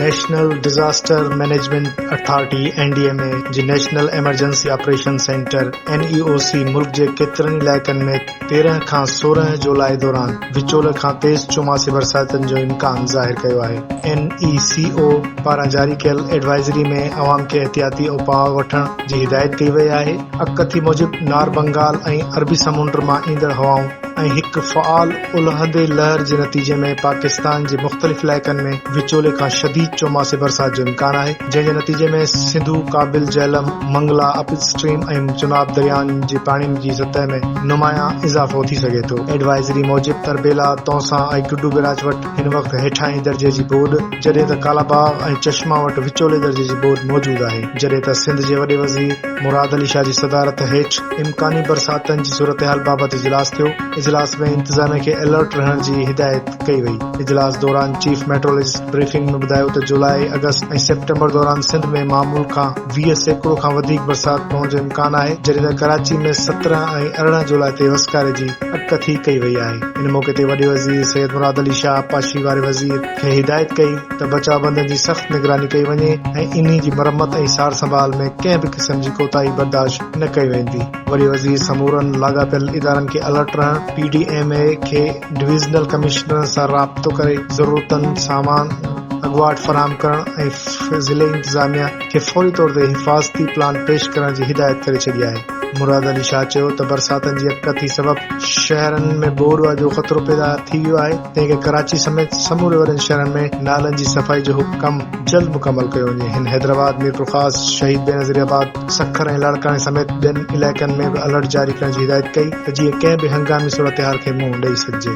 National disaster management authority, N D M A, جي national emergency operation centre, N E O C, ملڪ جي ڪيترن علائقن ۾ 13 کان 16 جولاء دوران وچولي کان تيز چوماسي برساتن جو امڪان ظاهر ڪيو آهي. اين اي سي او پاران جاري ڪيل ايڊوائزري ۾ عوام کي احتياطي اپاء وٺڻ جي هدايت ڪئي وئي آهي. اڳڪٿي موجب نار بنگال ۽ عربي سمنڊ مان ايندڙ هوائون ۽ هڪ فعال الهندي لهر جي نتيجي ۾ پاڪستان جي مختلف علائقن ۾ وچولي کان شديد چوماسي برسات جو امڪان آهي، جنهن جي نتيجي ۾ سنڌو، ڪابل، جهلم، منگلا اپ اسٽريم ۽ چناب دريائن جي پاڻي جي سطح ۾ نمايان اضافو ٿي سگهي ٿو. ايڊوائزري موجب تربيلا، تونسا ۽ گڊو بئراج وٽ هن وقت هيٺاهين درجي جي ٻوڏ، جڏهن ته ڪالاباغ ۽ چشما وٽ وچولي درجي جي ٻوڏ موجود آهي، جڏهن ته سنڌ جي وڏي وزير مراد علي شاهه جي صدارت هيٺ امڪاني برساتن جي صورتحال بابت اجلاس ٿيو، اجلاس ۾ انتظاميه کي الرٽ رهڻ جي هدايت ڪئي وئي، اجلاس دوران چيف ميٽرولوجسٽ بريفنگ ۾ ٻڌايو ته جولاء، آگسٽ ۽ سيپٽمبر دوران سنڌ ۾ معمول کان 20% کان وڌيڪ برسات پوڻ جو امڪان آهي، جڏهن ته ڪراچي ۾ 17 ۽ 18 جولاء تي وسڪاري جي اڳڪٿي ڪئي وئي آهي. ان موقعي تي وڏي وزير سيد مراد علي شاهه آبپاشي واري وزير کي هدايت ڪئي ته بچاء بندن جي سخت نگراني ڪئي وڃي ۽ انهي جي مرمت ۽ سار سنڀال ۾ ڪنهن به قسم جي ڪوتاهي برداشت نه ڪئي ويندي. وڏي وزير سمورن لاڳاپيل ادارن کي الرٽ رهڻ، پي ڊي ايم اي کي ڊويزنل ڪمشنرن سان رابطو ڪري ضرورتن سامان اڳواٽ فراهم ڪرڻ ۽ ضلعي انتظاميا کي فوري طور تي حفاظتي پلان پيش ڪرڻ جي هدايت ڪري ڇڏي آهي. مراد علي شاهه چيو ته برساتن جي اڳڪٿي سبب شهرن ۾ ٻوڏ جو خطرو پيدا ٿي ويو آهي، تنهن ڪري ڪراچي سميت سموري وڏن شهرن ۾ نالن جي صفائي جو ڪم جلد مڪمل ڪيو وڃي. هن حيدرآباد، ميرپورخاص، شهيد بينظير آباد، سکر ۽ لاڙڪاڻي سميت ٻين علائقن ۾ به الرٽ جاري ڪرڻ جي هدايت ڪئي ته جيئن ڪنهن به هنگامي صورتحال کي منهن ڏئي سگهجي.